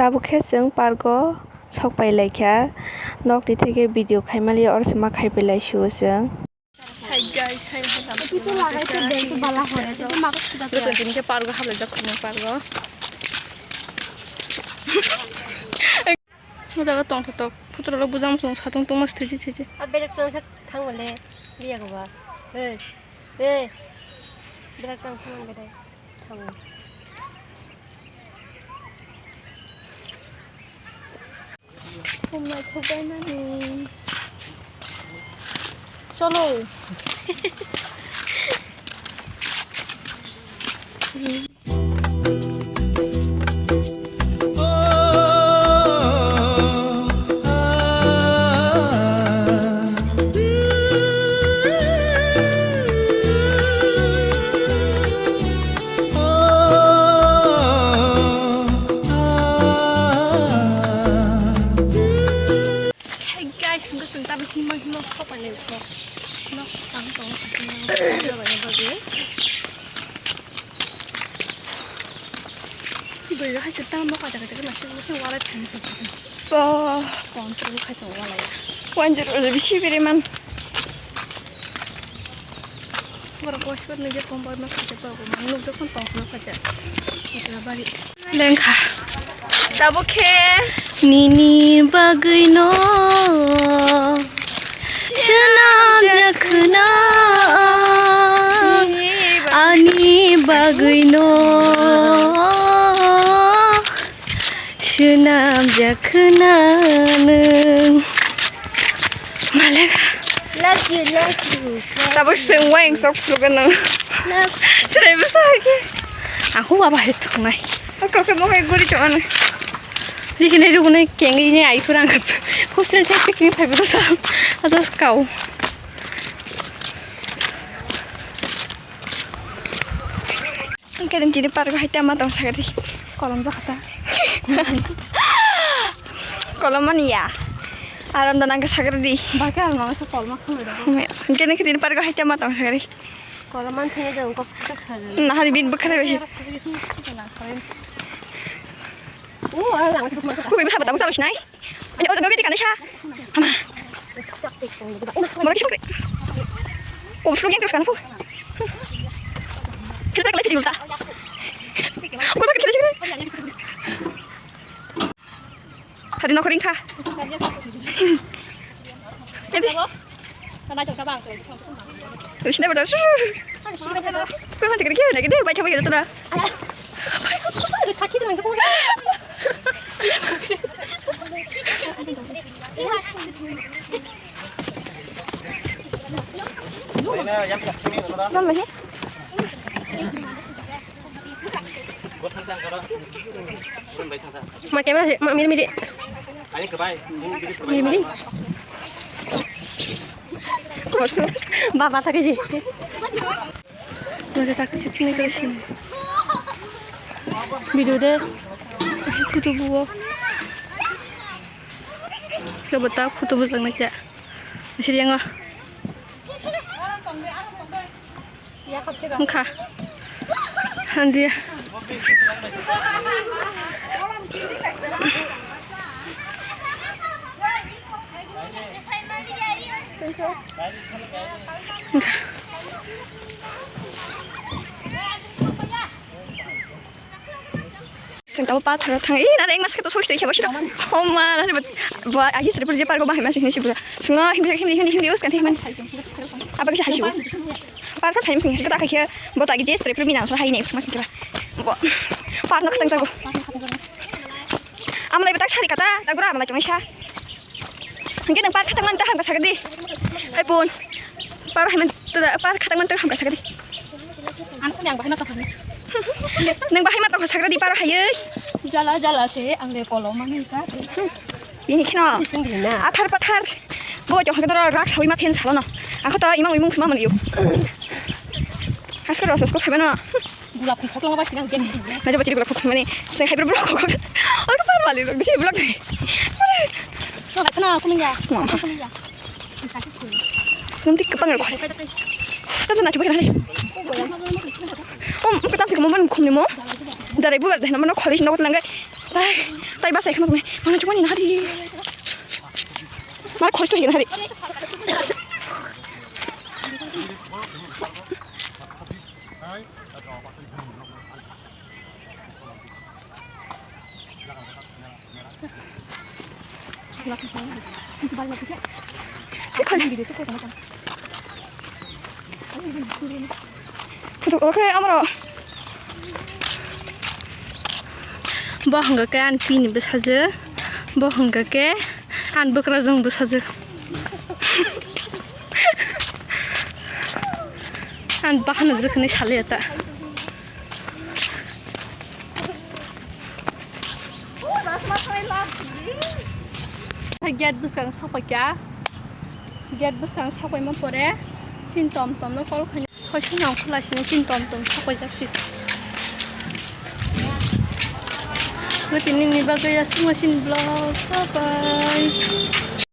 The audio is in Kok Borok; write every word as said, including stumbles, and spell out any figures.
Tabuk khe chwng park o sok pai lai kha. Nok twi theke video khai mali, oro se ma khai pai lai sio chwng. Hi guys, hi, hi, hi. Joto din khe park o hablai jak khoroknwi park o. O jaga tongthok thok, phutur rok bujang bujang satung tongma se thwijwi thwijwi. A belek tong khe thang male, liya go ba. Hey, hey. Belek tong thang male, thang. Cholo. Hey guys, hingke chwng tabuk himma himma sok pai lai kho. Nok tang tong sini bagwi. Bwrwi hai se tamo kaisa kaisa khe masa masa walai thani khe. Bo. Control khai tong walai. One zero zero bisi bere man. Borok koisor nugya kombar ma khacha babu ma nugya kon tong ma khacha. Bari. Lengkha. Tabuk khe. Nini bagwino swnam jakhna ani bagwino. Swnam jakhna nwng. Malek. Love you, love you. Tabuk chwng wayang sok phulugwi nwng. Love. Chwrai bwsa hai khe. Ang khe waba hai thungnai. Kok khe bo hai guri chong ano. Nini rugunai kengwi ne ai phura ang khe. Hostel se picnic phaibo sa. Adas kau. Hingke din tini park hai tama tong sagri. Kolom jakha ta. Kolom mani ya. Aram da nang sagri di. Bake aram nang sa kolom khum da. Hingke din tini park hai tama tong sagri. Kolom man thene dong kok ta sagri. Nahari bin bwkhare besi. O aram nang sa. Kubi bwsa bata bwsa sinai. Ani o jaga beti kanai sa. Hama. Mora kisah kre. Kom sulu yang terus kan pu. Kita tak lagi ulta. Kom pakai kita sih. Tadi nak ringka. Ini. Terus ini pada. Kurang cakap dia lagi deh, baca begitu tuh dah. Ma camera se, ma miri miri. Miri miri. Baba thake je. Mane tak sitting ni kare sini. Video de. Kutu buo. Ke bata kutu buo lang na kya. Siri yang ah. Wngkha. Handia. Wngkha. Sengkabo patharo thang, ih, nare engma sakhe to sokhe tongkhe bo siro. Homa, nare bo, bo agi sere pura je pargo bahai ma sini sibura. Sungo himri, himri, himri, himri, us kan himri. Aba kisa hasibo. Pargo thai msing hasibo ta khe, bo ta agi je sere pura mina so hai ne ma sini ba. Bo, parno khatang jago. Amlai betak sari kata, tak bura amlai kemai sa. Hingke nang par khatang mani ta hamka sagadi. Hai pun. Par hai man, par khatang mani ta hamka sagadi. Ang sini ang bahai ma tokha. Nang bahai ma tokha sagadi par hai. Jala jala se ang de kolom mani ka. Bini kheno. Athar pathar. Bo jong hake doro rak sawi ma then salo no. Ako to imang imung khma mani yo. Haskar rosos ko sabe no. Gulap khum khoklang ba sinang gen. Naja bachiri gulap khum mani. Sai hai bro khum. Aku par mali bro, bisi vlog ni. Khana khum ya. Khum ya. Nanti kepang rok. Tadi nanti bukan hari. Om, kita sih kemauan khum ni mo. Jarai bubar deh, nama no college no langgai. Tai, tai bas ekhono tongwi. Mano chukmani nahari. Mar khoroksa higin hari. Photo, okay, amaro. Bo hwnka khe ani pini bwsajwk, bo hwnka khe ani bwkrajwng bwsajwk. Ani bahano jwkhwnwi salya ta. Gate bwskang sakpaikha. Gate bwskang sakpaima pore chini tom tom no call khaina. Soisini ang khwla sini chini tom tom sakpaijak si. Gati nini bagwi aswk ma chini vlog sabai.